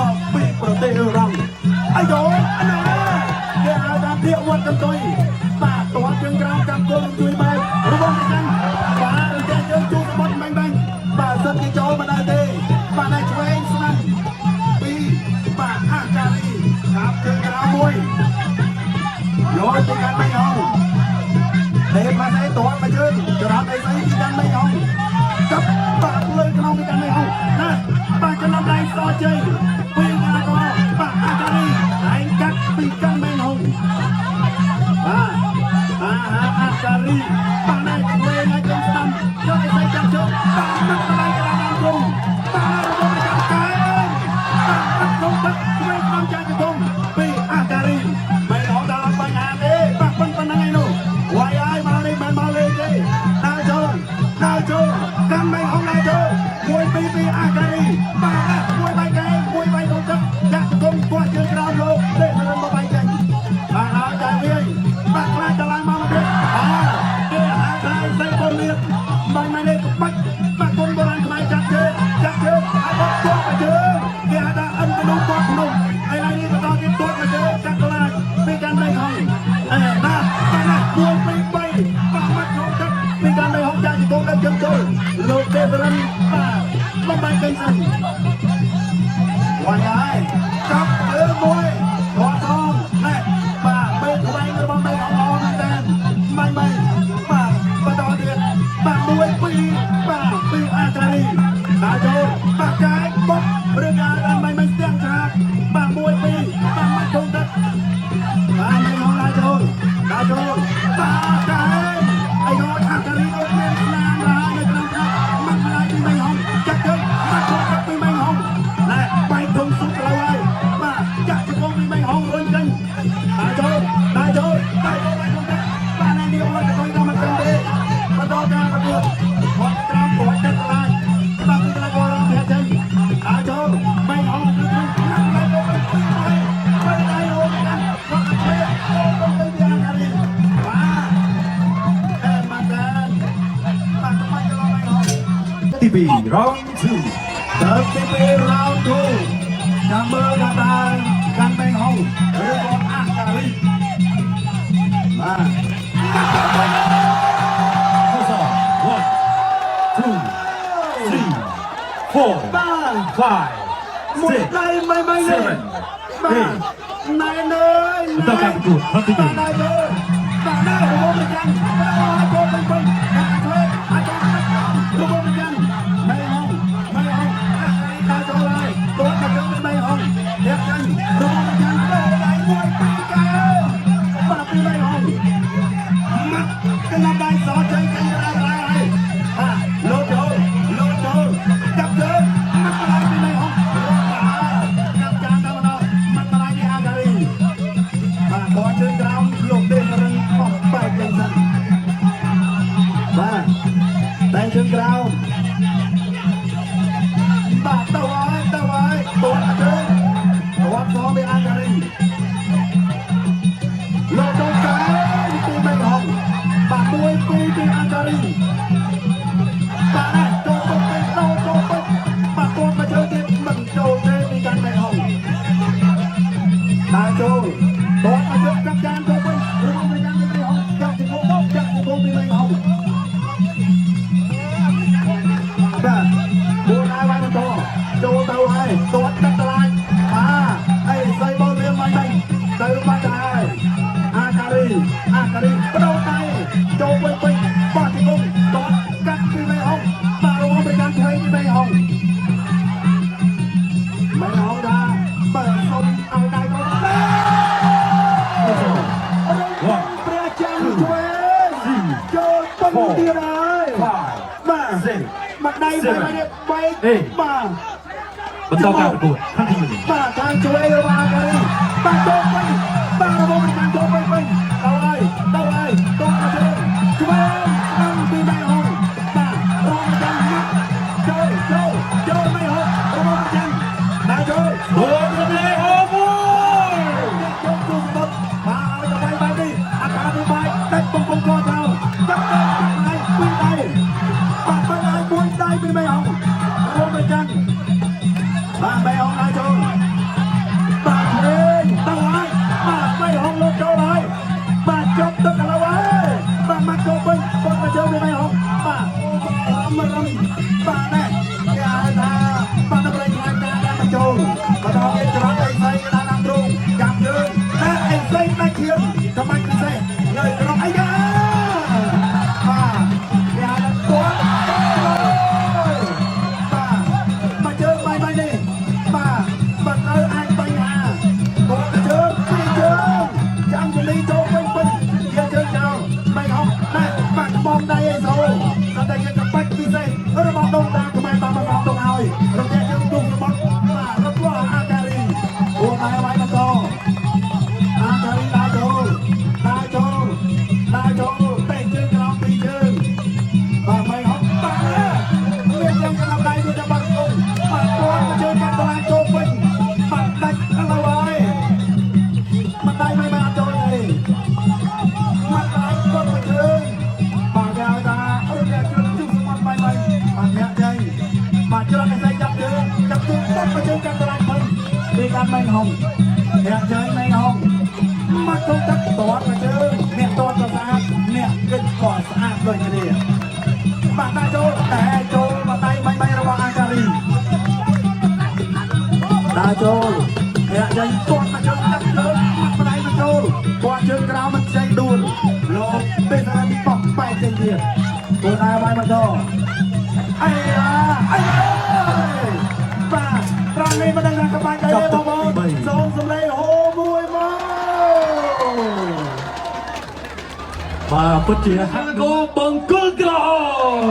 មកពីប្រទេសអឺរ៉ង់អាយអណាគេហៅថាភាកវត្តកន្ទុយបាទតើជើងក្រោមកាប់គោជួយបែករបស់ប្រចាំបាទរំជើងជួសបុតបាញ់បាញ់បាទសិនគេចូលមកដែរទេបាទតែឆ្វេងស្នាមពីបាទអាការីកាប់ជើងក្រោមមួយយកទៅកាន់មិនហងទេផ្លាស់អីតើមកជើងចរន្តអីស្អីពីកាន់មិនហងចាប់បាទលើក្នុងពីកាន់មិនហងណាបាទចំណាំដៃសជ័យពីអាកបាទអាការីឯងកាត់ពីកាន់មិនហងបាទអាហាអាការីបាទណែវេណែជើងស្ដាំយកអីស្អីចាប់ជើងបាទមិនបដៃក្រានតាមទ្រង់បាទរបស់ប្រចាំកែបាទអត់ក្នុងទឹកឆ្វេងស្ដាំចាច់ជង្គង់ពីអាការីមិនហងដល់បញ្ហាទេបាទប៉ុណ្្នឹងឯនោះវាយហើយមកនេះមិនមកលេងទេដើរចូលដើរចូលកាន់មិនហងដើរចូលមួយពីរពីអាការីបាទមួយបាយកែមួយបាយកុំទឹកចាក់ជង្គង់ទាត់ជើងក្រោមលោកទេមិនមកបាយចេញបាទហើយតែវាយបាទខ្លាចតឡើងមកទៀតអើគេហៅថាស្អីបុនលៀបមិនមិននេះបាច់បាទគុណបុរាណខ្មែរចាក់ជើងចាក់ជើងហើយបត់ទាត់មកជើងគេហៅថាអិនកនុទាត់ភ្នំឥឡូវនេះបន្តទៀតទាត់មកជើងចាក់កលាចពីកាន់ដៃហងអេណាបាទណា1 2 3បាទមកក្នុងទឹកពីកាន់ដៃហងចាក់ជង្គង់ដល់ជើងចូលលោកទេវរិនបាទបំបែកកេងសិនវាយហើយចាប់ជើងមួយទាត់ថងណែបាទបែកក្វែងរបស់បែកអងអមែនតើបាញ់បាញ់បាទបន្តទៀតបាទ1 2បាទ2អាការីដើរចូលបាទកាយបុករឿងអាដល់បាញ់បាញ់ស្ទាំងឆាបបាទ1 2បាទមកជុំទឹកបាទមិនហងដើរចូលដើរចូលបាទកាយអីយអាការីក៏មានស្នាមដែរនៅក្នុងទឹកមកម្លាយពីមិនហងចាក់ជើងមកចូលទឹកពីមិនហងណែបែកធំសុកលើហើយបាទចាក់ជង្គង់ពីមិនហងរុញចេញដើរចូលដើរចូលដើរចូលបែកធំទឹកបាទនេះអត់ទៅដល់មកទេបន្តការប្រកួតគាត់ក្រោមគាត់ទឹកកន្លែងបាទពីកន្លែងរងប្រចេញដើរចូលមិនហងគឺគឺណាស់ឡើងទៅពីហើយបែកដៃរងកាន់គាត់អត់ទេចូលទៅពីអាការីបាទអែមកតាបាទក្បាច់ទៅដល់មិនហង ទី2 round 2 ដើមទី2 round 2ចាំមើលថាតើកាន់បេងហុងឬក៏អាការីបាទ 1 2 3 4 បាទ 5 មួយដៃមិនមិននេះបាទណែនើយ បន្តការប្រកួត continue បាទណែមើលបាទណែរបបប្រចាំបាទចូលពេញពេញបាទឆ្វេងអាចចូលរបបប្រចាំមេហុងមេហុងអាការីដើរចូលហើយតោះមកចូលមេហុងរៀបចាញ់របបប្រចាំដៃមួយពីរកែបាទពីមេហុង ម៉ាត់កណ្ដាលដៃសជ័យកាន់ដៃហើយបាទលោតចូលលោតចូលចាប់ជើងម៉ាត់ដៃពីមេហុងរត់បាទចាប់ចានដល់ម្ដងម៉ាត់ដៃពីអាការីបាទគាត់ជើងក្រោមលោកទេរឹងបោះបែកចេញសិនបាទតែជើងក្រោមបាទទៅហើយទៅហើយគាត់អត់ជើងគាត់សពីអាការីលោកចូលកែពីមេហុងបាទមួយពីរពីអាការីបាទណាចូលទៅពេញចូលចូលពេញបាទគាត់មកជើងទៀតមិនចូលទេពីកាន់មេហុងដើរចូលគាត់មកជើងចាប់ចានចូលពេញរួមទៅកាន់មេហុងចាប់ជង្គង់មកចាប់ជង្គង់ពីមេហុងបាទបួនហើយវាយបន្តចូលទៅហើយគាត់ទឹកតឡាចបាទអីស្អីបលៀមមិនបាញ់ទៅបាត់ទៅហើយអាការីអាការីបដោតៃចូលពេញពេញបោះជង្គង់គាត់កាត់ពីមេហុងបាទរួមប្រកាន់ឆ្វេងពីមេហុងមេហុងថាបើសុំឲ្យដៃគាត់ព្រះច័ន្ទឆ្វេងចូលពេញទៀតហើយ 5 បាទមកដៃបែបនេះបែកបាទ បន្តការប្រកួត continue បាទខាងជួយរបស់អាការីបាទចូលពេញបាទរបស់ប្រកាន់ចូលពេញពេញទៅហើយទៅហើយតមកជើងឆ្វេងស្ដាំពីមេហុងបាទរបស់ប្រកាន់មកចូលចូលចូលមេហុងរបស់ប្រកាន់ណាចូល ចូលទៅលេអូមួយ ចូលទូសម្បត្តិបាទឲ្យទៅបែបនេះអាការីបែកតិចបំពង់កចោលចាប់ទៅដៃពីរដៃបាទបែកឲ្យមួយដៃពីមេហុងរបស់ប្រកាន់បាទមេហុងណាចូល បន្តទៀតច្រត់អីស្អីកណ្ដាលតាមទ្រូងចាប់ជើងតែអីស្អីដាច់ឈាមកម្បាច់ពិសេសនៅក្នុងអីយ៉ាបាទគេហៅថាគាត់បាទមកជើងបាយបាយនេះបាទបាទត្រូវអាចបញ្ហាគាត់ជើងពីរជើងចាំជំនីចូលពេញពេញយកជើងចោលមិនហំណាបាទក្បំដៃអីសូតែតែជាក្បាច់ពិសេសរបស់ដងតាខ្មែរបានមកទុកឲ្យរំលែកជើងទុំរបស់បាទរបស់អាការីអូដៃវាយបន្តអាការីដើរចូលដើរចូលដើរចូលតេជើងក្រោមពីរជើងបាទមិនហំបាទមានយ៉ាងកណ្ដាលដៃដូចតែបាត់គុំបាទគាត់ជើងកាត់តឡាចូលវិញបាទដាច់ឥឡូវហើយមិនដៃមិនបានចូលទេ មកដៃគាត់មកជើងបាទគេហៅថារត់តែជើងជុំស្មាត់បាយបាយបាទអ្នកជ័យបាទច្រត់តែចាប់ជើងចាប់ជើងបាត់មកជើងកាន់តឡាញ់វិញពីកាន់មិនហំអ្នកជ័យមិនហំមកទៅទឹកតតមកជើងអ្នកតតក៏ស្អាតអ្នកគិតក៏ស្អាតដូចគ្នាបាទតាចូលតែចូលមកដៃបាយបាយរបស់អាការីដើរចូលអ្នកចេញទាត់មកជើងទឹកលើមកផ្នែកមកចូលគាត់ជើងក្រោមមិនចេញដួលលោកទេសរាបោះបែកចេញទៀតគូណាវាយមកដល់អីអាអីបាទត្រង់នេះមិនដឹងថាក្បាច់អីទេបងប្អូនសូមសម្លេងហូមួយមក បាទពិតជាហាក់គោបង្គោលក្រហម។